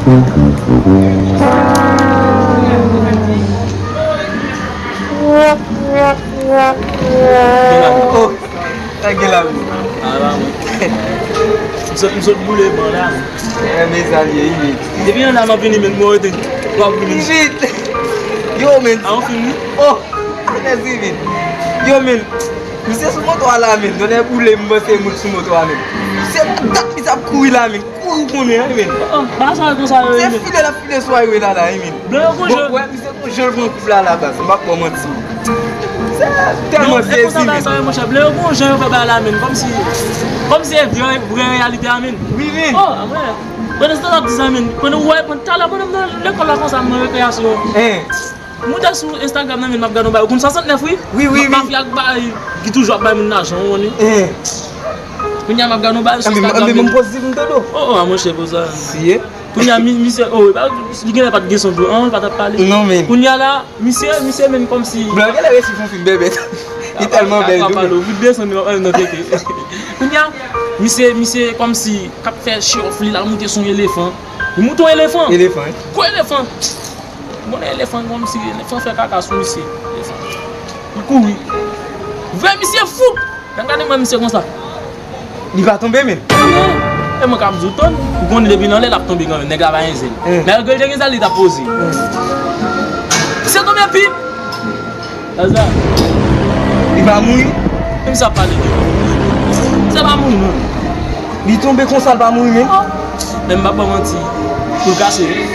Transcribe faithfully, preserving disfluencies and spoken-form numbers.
Oh, sa gen la menm. Ah, la, mwen. M sot, m sot boule ban la. Eh, mezanmi, wi, men. Depi yon dam ap vini, men, mwen rete. W ap vini. Vit. Yo, men. A, yon fim, wi. Oh, anèsi, vit. Yo, men. Misye sou moto a la, men. Donè boule, m panse moun sou moto a, men. Se dat misye ap kouri la, men. Kouri konnen, wi, men. Oh, ba sa konsa, wi, men. Se file l ap file sou highway la, la, wi, men. Blan yo gon jan. Bon, wè, misye gon jan l pran koup la, la, baz. M p ap ba w manti. Se tèlman sezi, men. Sa, monchè, blan yo gon jan yo fè bagay la, men. Kòmsi, kòmsi se vrè, vrè reyalite a, men. Wi, men. Oh, a mwen. Pandan se tan m ap di sa, men. Pandan, wè, pandan, talè, pandan m nan lekòl la konsa, m nan rekreyasyon. Hein. M moute sou Instagram nan, men, m ap gade yon bagay. Ou konn swasantnèf, wi? Wi, wi, wi. Mafya k bay, ki toujou ap bay moun lajan, ou konnen. Hein. Kounye a, m ap gade yon bagay sou Instagram, men. Anben, m pozitman, Dodo. Oh, oh, a, monchè, poz la. Siye. Kounye a, mi-, misye, oh, li genlè pa t gen son dlo, an, li pa t ap pale. Non, men. Kounye a la, misye, misye menm kòmsi. Blan genlè resi fè yon fim bèbè. Li tèlman bèl, tou. Pale, ou vin desann, nan tete. Kounye a, misye, misye kòmsi k ap fè show off li, l al moute sou yon elefan. Li moute yon elefan. Elefan, wi. Gwo elefan. Ou konnen elefan kòmsi, elefan fè kaka sou misye. Elefan. Li kouri. Vre misye fou. Lè m gade mwen misye konsa. Li pa tonbe menm. Non. E mwen k ap di w tann. Ou konnen depi nan lè l ap tonbe kanmenm. Nèg la pa gen zèl. Malgre l te gen zèl, li t ap poze. Misye tonbe pi. Sa sa. Li pa mouri? Menm sa pale de. Sa pa mouri, non. Li tonbe konsa, l pa mouri menm? Men m pa ba w manti. Pou l kase, wi.